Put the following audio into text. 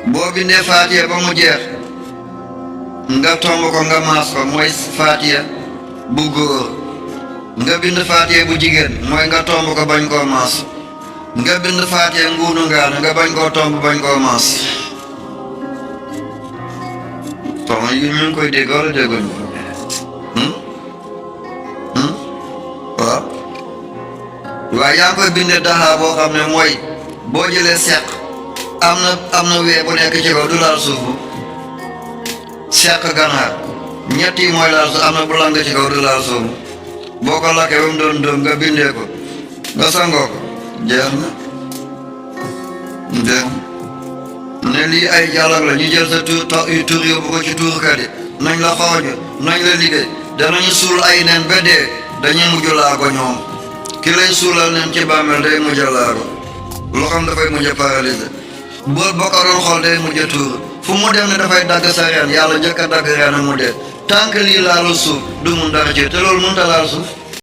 boo bindee faatiya ba mu jeex nga tomb ko nga maas ko mooy faatiya bu góor nga bind faatiya bu jigéen mooy nga tomb ko bañ koo maas nga bind faatiya nguunu ngaana nga bañ koo tomb bañ koo maas soxna yi ñu ngi koy dégg wala dégguñ waaw waaye yaa ngi koy bindee daxaa boo xam ne mooy boo jëlee seq am na wee bu nekk ci kaw du laal suufu seq ganaar ñett yi mooy laal suuf am na bu lang ci kaw du laal suufu boo ko lakkee ba mu doon doom nga bindee ko nga sangoo ko jeex na ne lii ay dialogue la ñu jël sa tur yóbbu ko ci tuurkat yi nañ la xooñu nañ la liggéey danañu suul ay nen ba dee dañuy mujj laa ko ñoom ki lañ suulal nen ci bàmmeel day mujj laa ko loxoom dafay mujj paralysé boo ko doon xool day mujj tuur fu mu dem ne dafay dagg sa reen yàlla njëkk a dagg reen mu dee tànk lii laalu suuf du mun dara ci te loolu mënut a laal suuf